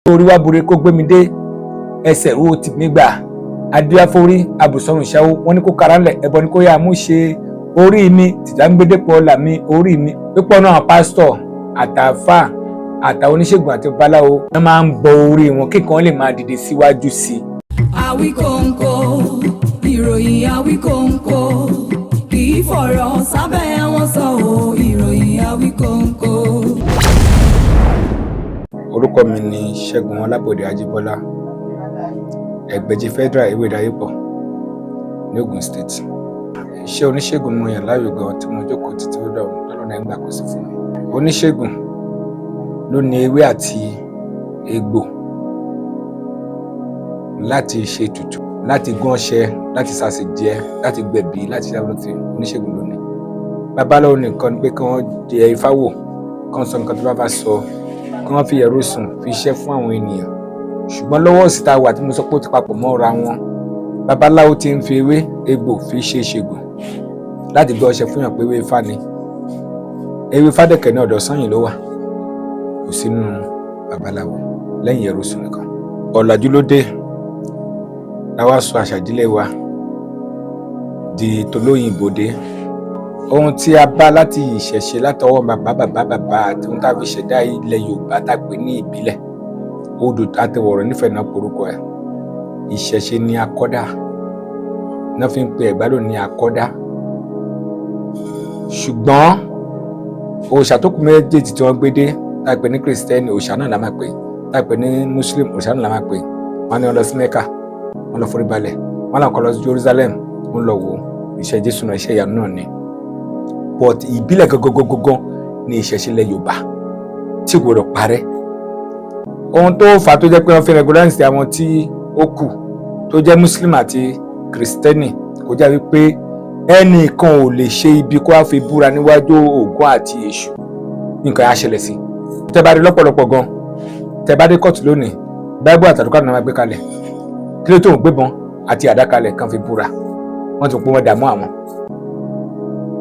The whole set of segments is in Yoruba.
Orí wá bure kó gbé mi dé ẹsẹ̀ ro tì mí gbà, adíáforí abùsọ̀rùn ṣáwó wọn ní kó karálẹ̀ ẹbọ ní kó yá mú ṣe. Orí mi tìtàgbédépọ̀ ọ̀la mi, orí mi. Pípọ̀ náà pásítọ̀ àtàfà àtàwọn oníṣègùn àti babaláwo wọ́n máa ń bọ orí wọn kí nǹkan lè máa dìde síwájú sí i. Àwíkòǹkò ìròyìn, Àwíkòǹkò kì í fọ̀rọ̀ sábẹ́ wọn sọ ò, ìròyìn Àwíkòǹkò. Orúkọ mi ni Ṣẹ́gun Ọlábọ̀dé Ajíbọ́lá, Ẹgbẹ̀jì Federal Ewédayépọ̀ ní Ogun State. Iṣẹ́ oníṣègùn ni mo yàn láàyò gan tí mo jókòó títí ó dọ̀rùn tọ́lọ́run ẹ̀ ń gbàkóso fún mi. Oníṣègùn ló ní ewé àti egbò láti ṣe ètùtù, láti gún ọṣẹ, láti sàṣèjẹ, láti gbẹ̀bí, láti ṣe everything. Oníṣègùn ló ní. Babaláwo nìkan ni pé kí wọ́n jẹ ifá wò, kí wọ́n sọ nǹkan tó bá fà sọ, kí wọ́n fi ẹ̀rọ sùn fi iṣẹ́ fún àwọn ènìyàn. Ṣùgbọ́n lọ́wọ́ òsì tá a wà tí mo sọ pé ó ti papọ̀ mọ́ra wọn, babaláwo ti ń fi ewé egbò fi ṣe ìṣègùn láti gbé ọṣẹ fún yàn pé ewé ifá ni. Ewé ifá dẹ̀kẹ̀ ní ọ̀dọ̀ Sanyìn ló wà, kò sínú babaláwo lẹ́yìn ẹ̀rọ sùn nìkan. Ọ̀làjú ló dé la wá sọ àṣà ìdílé wa di tolóyìnbó dé. Ohun tí a bá láti ìṣẹ̀ṣe látọwọ́ bàbá bàbá bàbá àti ohun tá a fi ṣẹ̀dá ilẹ̀ Yorùbá tá a pè ní ìbílẹ̀ odò àtẹwọ̀rọ̀ nífẹ̀ẹ́ náà porúkọ ẹ̀. Ìṣẹ̀ṣe ni akọ́dá náà fi ń pe Ẹ̀gbá lò ní akọ́dá. Ṣùgbọ́n òòṣà tó kù méjèèjì tí wọ́n gbé dé tá a pè ní Kìrìsìtẹ́nì, òòṣà náà la máa pè, tá a pè ní Muslim, òòṣà náà la máa pè. Wọ́n ní wọ́n lọ sí Mẹ́kà, wọ́n lọ forí balẹ̀, wọ́n làwọn kan lọ sí Jerusalem, wọ́n lọ wò iṣẹ́ Jésù náà, iṣẹ́ ìyanu náà ni. But ìbílẹ̀ gangan ni ìṣẹ̀ṣe ilẹ̀ Yorùbá tí kò gbọdọ̀ parẹ́. Ohun tó fà á tó jẹ́ pé wọ́n fi regularize àwọn tí ó kù tó jẹ́ Muslim àti Kìrìsìtẹ́nì kò jẹ́ wípé ẹnìkan ò lè ṣe ibi kó wá fi búra níwájú Ògún àti Èṣù, nǹkan á ṣẹlẹ̀ sí. Tẹ́ bá rí lọ́pọ̀lọpọ̀ gan, tẹ́ bá dé kóòtù lónìí, Báíbù àtàdúkà náà máa gbé kalẹ̀. Kí ló tó ń gbébọn àti àdá kalẹ̀ kan fi búra? Wọ́n ti pọ́n wọn dààmú àwọn.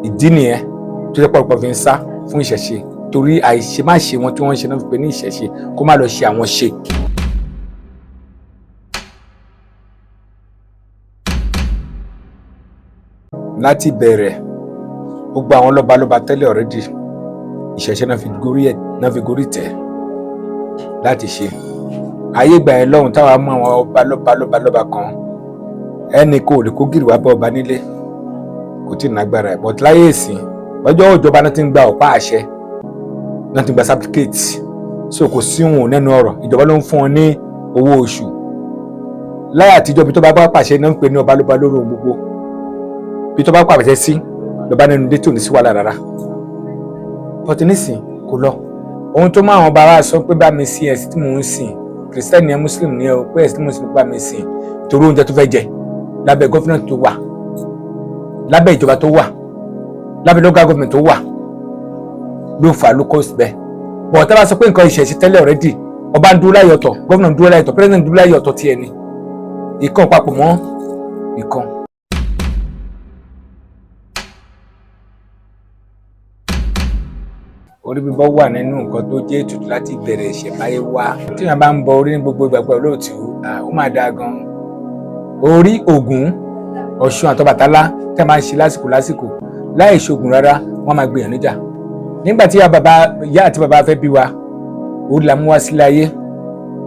Ìdí nìyẹn tó jẹ́ pọ̀lọpọ̀ fi ń sá fún ìṣẹ̀ṣe, torí àìṣe má ṣe wọn tí wọ́n ń ṣe náà fi pè ní ìṣẹ̀ṣe kó má lọ ṣe àwọn ṣe. Láti bẹ̀rẹ̀, gbogbo àwọn lọ́balọ́ba tẹ́lẹ̀ already ìṣẹ̀ṣe náà fi gorí ẹ̀, náà fi gorí tẹ̀ láti ṣe. Ayé ìgbà yẹn lọ́hùn táwa mú àwọn ọba lọ́ba lọ́ba lọ́ba kan, ẹnì kò lè kó gìrì wá bá ọba nílé, kò tí ì nágbára ẹ̀. But láyé ìsìn, ọjọ́ ìjọba náà ti ń gba ọ̀pá àṣẹ, náà ti ń gba certificate, so kò sí òun nínú ọ̀rọ̀. Ìjọba ló ń fún ọ ní owó oṣù. Láyé àtijọ́, bí tó bá bá pàṣẹ náà ń pè ní ọba lọ́ba lórí ohun gbogbo. Bí tó bá pàṣẹ sí lọ́ba nínú dé tí ò ní sí wàhálà rárá. But nísìn kò lọ. Ohun tó mú àwọn bàbá sọ pé bá mi sin ẹ̀sìn tí mò ń sìn, Kìrìsìtẹ́nì ẹ, Muslim ní ẹ o, pé ẹ̀sìn tí mò ń sìn bá mi sìn torí oúnjẹ tó fẹ́ jẹ lábẹ́ governor tó wà, lábẹ́ ìjọba tó wà, lábẹ́ local government tó wà ló fà ló kọ́ síbẹ̀. But tá a bá sọ pé nǹkan ìṣẹ̀ṣe tẹ́lẹ̀ already, ọba ń dúró láyé ọ̀tọ̀, governor ń dúró láyé ọ̀tọ̀, president ń dúró láyé ọ̀tọ̀ tiẹ̀ ni, ìkan papọ̀ mọ́ ìkan. Orí bíbọ́ wà nínú nǹkan tó jẹ́ ètùtù láti ìbẹ̀rẹ̀ ìṣẹ̀mbáyé wá. Tí èèyàn bá ń bọ orí ní gbogbo ìgbà pẹ̀lú òtù, ó máa dáa gan. Orí Ògún, Ọ̀ṣun àtọbàtálá tí a máa ń ṣe lásìkò lásìkò láì ṣoògùn rárá, wọ́n máa gbìyànjú níjà. Nígbà tí ìyá àti bàbá fẹ́ bí wa, orí la mú wá sílé ayé,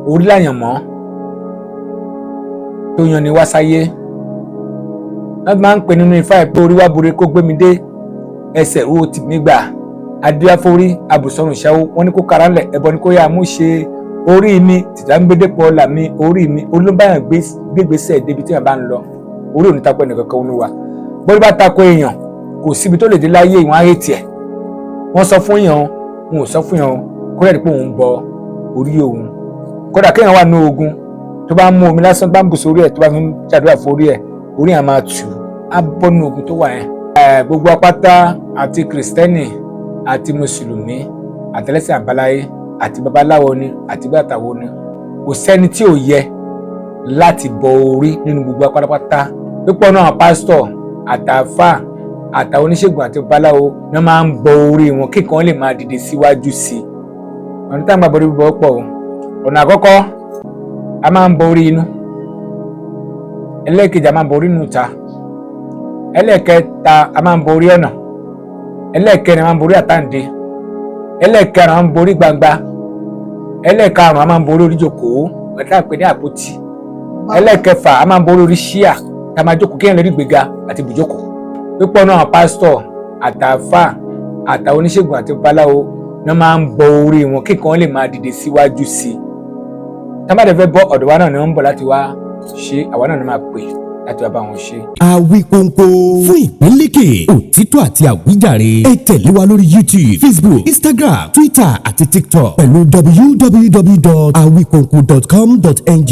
orí làyàn mọ́ tó yan ni wá sáyé. Wọ́n máa ń pè nínú ifá ẹ̀ pé orí wá bure kó gbé mi dé ẹsẹ̀ ro tì mí gbà, adíáforí abùsọ̀rùn ṣáwó wọn ní kó karálẹ̀ ẹbọ ní kó yá mú ṣe. Orí mi tìtàgbédépọ̀ ọ̀la mi, orí mi olóbáyàn gbégbèsè débi tí wọn bá ń lọ. Orí ò ní takò ẹnìkankan nínú wa. Bórí bá takò èèyàn, kò síbi tó lè dé láyé, ìwọ̀n ayé tiẹ̀. Wọ́n sọ fún yàn, wọn ò sọ fún yàn, kó lẹ́ẹ̀dí pé òun ń bọ orí òun. Kódà kéèyàn wà ní ogun, tó bá ń mú omi lásán bá ń bù sórí ẹ̀, tó bá fi ń ṣàdúrà fún orí ẹ̀, orí yẹn máa tù á bọ́ nínú ogun tó wà yẹn. Gbogbo apáta àti Kìrìsìtẹ́nì àti Mùsùlùmí àtẹlẹsìn àbáláyé àti babaláwo ni àti gbàtàwo ni, kò sẹ́ni tí ò yẹ láti bọ orí nínú gbogbo apátápátá. Pípọ̀ náà pásítọ̀ àtàfà àtàwọn oníṣègùn àti babaláwo náà máa ń bọ orí wọn kí nǹkan lè máa dìde síwájú sí i. Ọ̀nà táwọn bá bọ orí bíbọ pọ̀ o. Ọ̀nà àkọ́kọ́, a máa ń bọ orí inú. Ẹlẹ́ẹ̀kejì, a máa ń bọ orí inú ìta. Ẹlẹ́ẹ̀kẹta, a máa ń bọ orí ọ̀nà. Ẹlẹ́ẹ̀kẹrin, a máa ń bọ orí àtàǹdè. Ẹlẹ́ẹ̀kẹrin, a máa ń bọ orí gbangba. Ẹlẹ́ẹ̀karùn-ún, a máa ń bọ orí oríjókòó ẹ̀ka pè ní àpótí. Ẹlẹ́ẹ̀kẹfà, a máa ń bọ orí ṣíà tá a máa jókòó kéèyàn lórí ìgbéga àti ibùjókòó. Pípọ̀ náà, pásítọ̀ àtàfà àtàwọn oníṣègùn àti babaláwo náà máa ń bọ orí wọn kí nǹkan lè máa dìde síwájú sí i. Tá a bá dẹ̀ fẹ́ bọ́ ọ̀dọ̀ wa náà ni wọ́n ń bọ̀ láti wá ṣe, àwa náà ni máa pè láti wá bá wọn ṣe. Àwíkóńkó fún ìpínlẹ̀kè òtítọ́ àti àwíjàre, ẹ tẹ̀lé wa lórí YouTube, Facebook, Instagram, Twitter àti TikTok pẹ̀lú www.awikonko.com.ng.